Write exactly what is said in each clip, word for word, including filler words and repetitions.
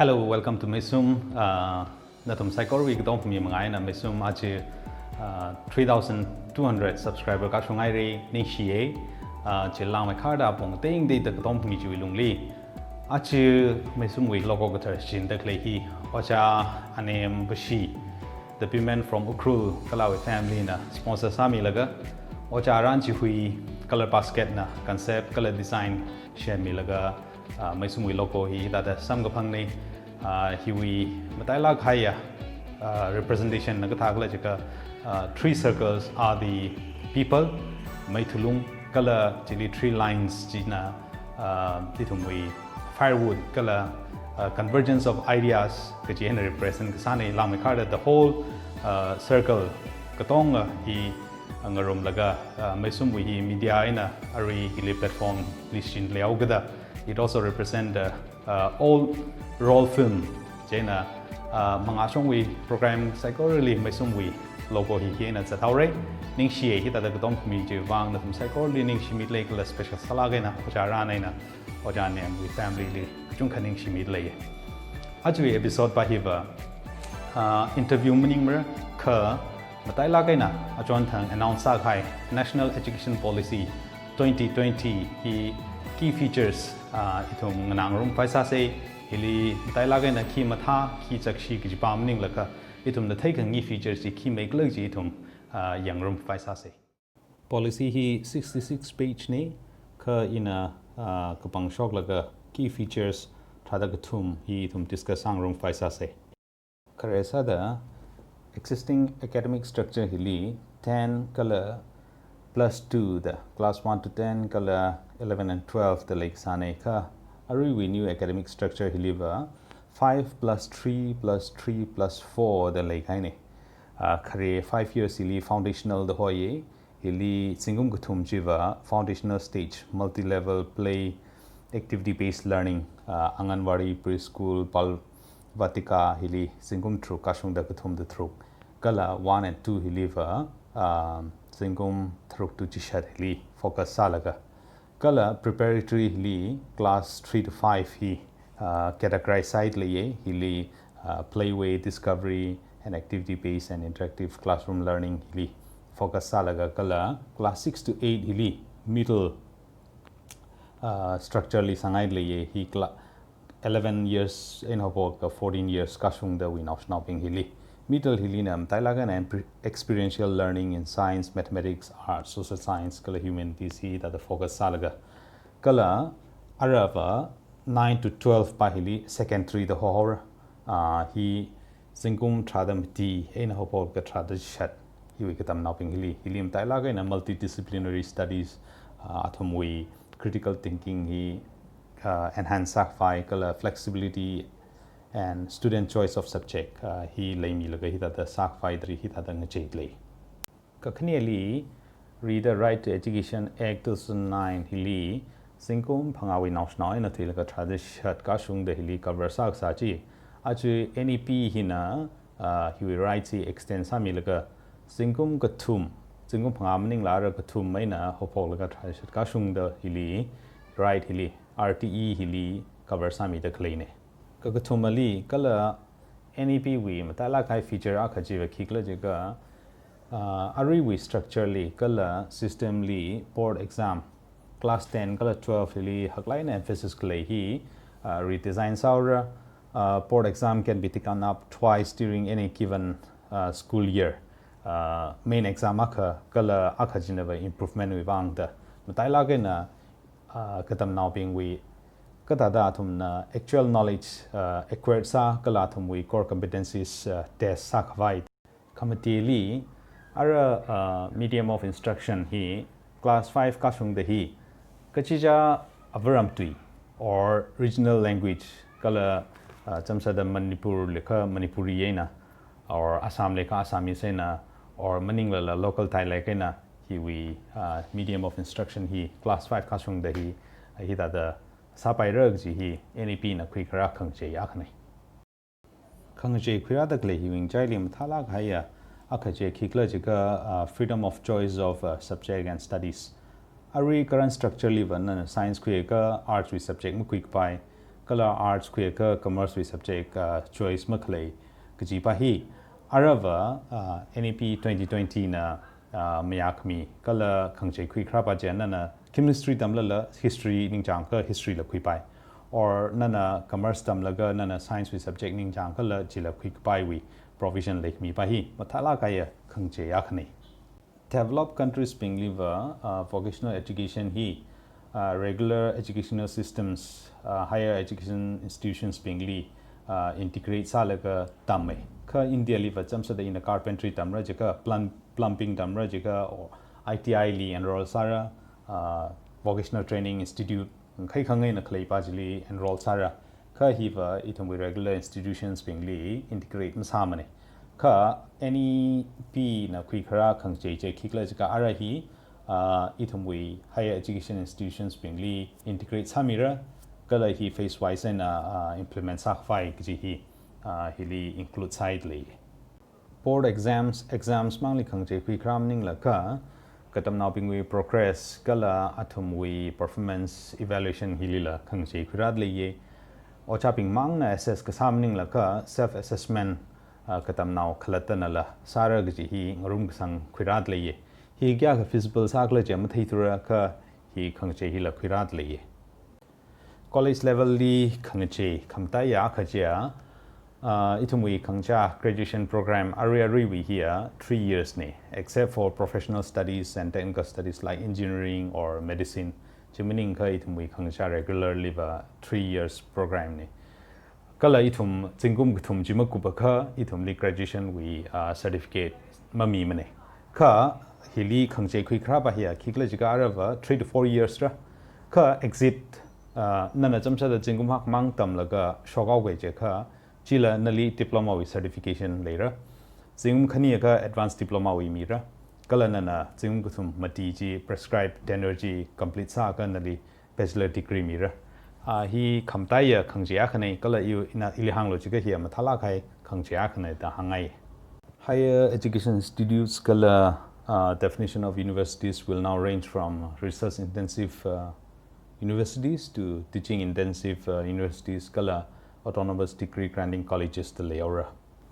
Hello, welcome to Meisum. Uh, nathum saikorawui katomphami mangā eina Meisum aja, uh, three thousand two hundred subscriber kashung haira, ningshiya. Uh, chilangmeikharda apong tengtengda katomphami chiwui lungli. Aja Meisumwui logo kathar shinda khalei hi Ojā Anem Vashi, the women from Ukhrul kala awui family na sponsor sāmilaga, Ojā Ranchihui Colour Basket na concept kala design semmilaga, uh, Meisumwui logo hi hithāda samkaphangna. Uh, hiwui matailāk kahaiya, uh, representation na kathā khala jiakha, uh, three circles are the people, meithulung kala chili three lines china, uh, ithumwui firewood kala, uh, convergence of ideas kaji eina represent kasāna. Langmeikharda the whole, uh, circle katonga hi, uh, ngarumlaga, uh, Meisumwui hi media eina arui hili platform li shinleohaokada, it also represent the, uh, old roll film. Chieina, uh, mangāshongwui program saikorali Meisumwui logo hi hi eina zathaora. Ningshiya, hithāda katomphami chiwui vang nathum saikorali ningshimida lei kala special sālāk eina Ojā Ran eina Ojā Anemwui family li kachungkha ningshimida lei. Ajawui episode pa hiva, uh, interview maningmara, kha matailāk eina achonthang announce sākahai National Education Policy twenty twenty hi key features, uh, ithum nganāngarum khavai sāsa. Hili matailāk eina khi mathā, khi chakshi kajipa maninglaga, ithumna theikhangai features chi khi maikhala kaji ithum, uh, yangngarum khavai sāsa. Policy hi sixty-six page na, kha ina, ah, kapangshoklaga key features tharāda kathum hi ithum discuss sāngarum khavai sāsa. Khare sāda, existing academic structure hili ten kala plus two da, class one to ten kala eleven and twelve da leikasāna, kha aruiwui new academic structure hiliva five plus three plus three plus four da leikahaina. Ah, khare five years hili foundational da hoiya, hili zingkum kathum chiva foundational stage, multi-level play, activity-based learning, ah, Anganwadi, preschool, Bal Vatika hili zingkum tharuk kashungda kathumda tharuk. Kala one and two hiliva, ah, zingkum tharuk to chishat hili focus sālaga. Kala preparatory hili class three to five hi, ah, categorize sāda leiya, hili, ah, playway, discovery, and activity-based and interactive classroom learning hili focus sālaga, kala class six to eight hili middle, ah, structure li sāngaida leiya, hi cla-, eleven years eina haophoklaga fourteen years kashungdawui naoshinaobing hili. Middle hilina matailāk eina empre-, experiential learning in science, mathematics, arts, social science, kala humanities hithāda focus sālaga. Kala aruiva nine to twelve pa hili secondary da hohaora, ah, hi zingkum tharāda mati eina haophoklaga tharāda chishat, hiwui katamnaobing hili, hili matailāk eina multidisciplinary studies, ah, athumwui critical thinking hi, ah, enhance sākhavai kala flexibility and student choice of subject, ah, hi leimilaga hithāda sākhavai tari hithāda ngacheida lei. Kakhaneli, Read the Right to Education Act two thousand nine hili, zingkum phangāwui naoshinao eina thuilaga tharāda chishat kashungda hili cover sākasā chi. Aja N E P hina, ah, hiwui right chi extend sāmilaga, zingkum kathum, zingkum phangā maningla ara kathum eina haophoklaga tharāda chishat kashungda hili, right hili, R T E hili cover sāmida khaleina. Kakathumali, kala N E P wui matailāk kahai feature akha chiva khikhala jiakha, ah, aruiwui structure li kala system li board exam, class ten kala twelve hili haklāk eina emphasis khalei hi, ah, redesign sāhaora. Ah, board exam can be taken up twice during any given, ah, school year. Ah, main exam akha kala akha chinava improvement wui vang da matailāk eina, ah, katamnaobingwui kathāda athumna actual knowledge, ah, acquire sā kala athumwui core competencies, ah, test sākhavai. Khamatili, ara, ah, medium of instruction hi class five kashungda hi kachichā avaram tui or regional language kala, ah, chamsāda Manipur leikha Manipuri eina, or Assam leikha Assamese eina, or maninglala local dialect eina, hiwui, ah, medium of instruction hi class five kashungda hi, ah, hithāda sāpaira kaji hi N E P na khuikharā khangachei akhana. Khangachei khuirāda khalei hiwui ngachaili mathālāk kahaiya akha chi khikhala jiakha, ah, freedom of choice of, ah, subject and studies. Arui current structure liva nana science khuiakha arts wui subject makhuikapai, kala arts khuiakha commerce wui subject, ah, choice makhalei kajipa hi. Aruiva, ah, N E P twenty twenty na, ah, mayākhami kala khangachei khuikharāpa chiya nana chemistry tamlala history ningchāngakha history la khuipai. Or nana commerce tamlaga nana science wui subject ningchāngakhala chila khuikapaiwui provision leikhamipa hi mathālāk kahaiya khangachei akhana. Developed countries bingliva, ah, vocational education hi, ah, regular educational systems, ah, higher education institutions bingli, ah, integrate sālaga tammei. Kha India liva chāmsāda ina carpentry tamra jiakha, plum-, plumbing tamra jiakha, or I T I li enroll sāra, ah, vocational training institute, ngakhai khangaina khaleipa chili enroll sāra. Kha hiva ithumwui regular institutions bingli integrate masāmana. Kha N E P na khuikharā khangachei chi khikhala jiakha ara hi, ah, ithumwui higher education institutions bingli integrate sāmira, kala hi phase wise eina, ah, implement sākhavai kaji hi, ah, hili include sāhaida lei. Board exams, exams mangli khangachei khuikharā maninglaga, katamnaobingwui progress kala athumwui performance evaluation hilila khangachei khuirāda leiya. Ojābing mangna assess kasā maninglaga self assessment, ah, katamnao khalattanala sāra kaji hi ngarumkasang khuirāda leiya. Hi kayākha feasible sākhala chiya matheithura kha hi khangachei hila khuirāda leiya. College level li khangachei khamataiya akha chiya, ah, ithumwui khangachā graduation program arui aruiwui hiya three years na, except for professional studies and technical studies like engineering or medicine. Chi maningakha ithumwui khangachā regular liva three years program na. Kala ithum zingkum kathum chi makupakha ithumli graduation wui, ah, certificate mamimana. Kha hili khangachei khuikharāpa hiya khikhala jiakha aruiva three to four years ra. Kha exit, ah, nana chāmsāda zingkum hakmang tamlaga shokhaoki jiakha, chila nali diploma wui certification leira. Zingkum khaniakha advanced diploma wui mira. Kala nana zingkum kathum mati chi prescribed tenure chi complete sāakha nali bachelor degree mira. Ah, hi khamataiya khangachei akhana kala iwui ina ili hānglu jiakha hiya mathālāk kahai khangachei akhana da hāngngai. Higher education institutes kala, ah, definition of universities will now range from research intensive, ah, universities to teaching intensive, ah, universities kala autonomous degree granting colleges da leihaora.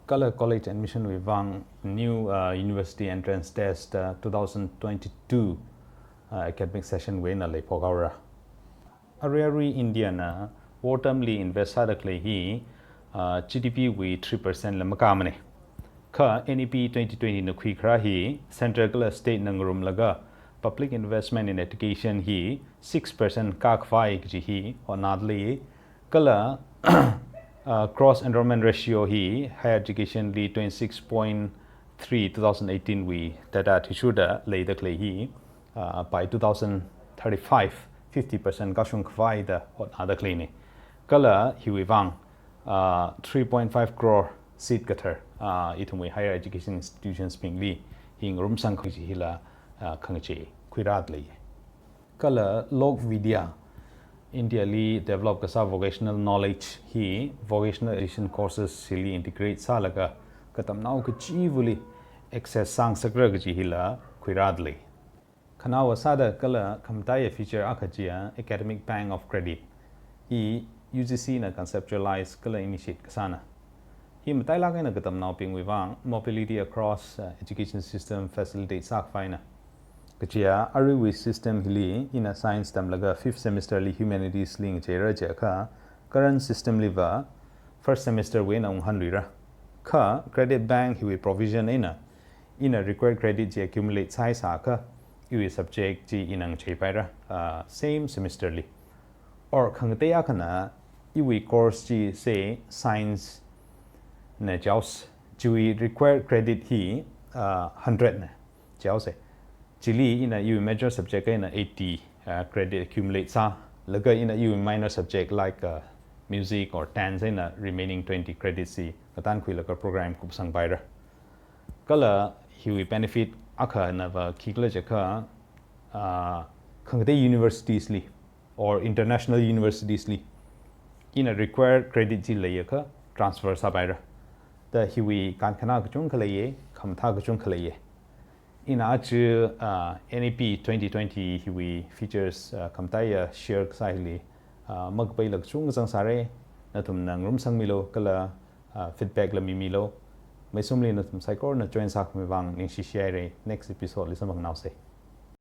Kala college admission wui vang new, ah, university entrance test, ah, two thousand twenty-two, ah, academic session wui eina leiphok haora. Arui arui India na war term li invest sāda khalei hi, ah, G D P wui three percent la makāmana. Kha N E P twenty twenty na khuikharā hi central kala state na ngarumlaga public investment in education hi six percent kākhavai kaji hi hotnāda lei. Kala, ah, gross enrollment ratio hi higher education li twenty-six point three two thousand eighteen wui data athishurda leida khalei hi, ah, by two thousand thirty-five, fifty percent kashung khavai da hotnāda khaleina. Kala hiwui vang, ah, three point five crore seat kathar, ah, ithumwui higher education institutions bingli hi ngarumsang kaji hila, ah, khangachei khuirāda lei. Kala Lok Vidya, India li develop kasā vocational knowledge hi vocational education courses hili integrate sālaga katamnao kachivali access sāngasakra kaji hila khuirāda lei. Khanaowa sāda kala khamataiya feature akha chiya Academic Bank of Credit. Hi U G C na conceptualize kala initiate kasāna. Hi matailāk eina katamnaobingwui vang mobility across, uh, education system facilitate sākhavaina. Kajiya aruiwui system hili ina science tamlaga fifth semester li humanities li ngacheira jiakha current system liva first semester wui eina unghanluira. Kha credit bank hiwui provision eina ina required credit chi accumulate sāhai sāakha iwui subject chi ina ngacheipaira, uh, same semester li. Or khangatei akhana iwui course chi say science na jihaosa, chiwui required credit hi, uh, hundred na jihaosa. Chili ina iwui major subject eina eighty, uh, credit accumulate sālaga ina iwui minor subject like, uh, music or dance eina remaining twenty credits hi ngatankhuilaga program kupsangpaira. Kala hiwui benefit akhanava khikhala jiakha, ah, khangatei universities li or international universities li ina required credit chi leiakha transfer sāpaira. Da hiwui kankhana kachungkha leiya, khamathā kachungkha leiya. Ina aja, ah, N E P twenty twenty hiwui features, ah, khamataiya share kasā hili, ah, makapaila kachungkha zangsāra, nathumna ngarumsangmilu, kala, ah, feedback la mimilu. Meisumli nathum saikorana join sākhami vang ningshishihaira, next episode li samphangnaosa.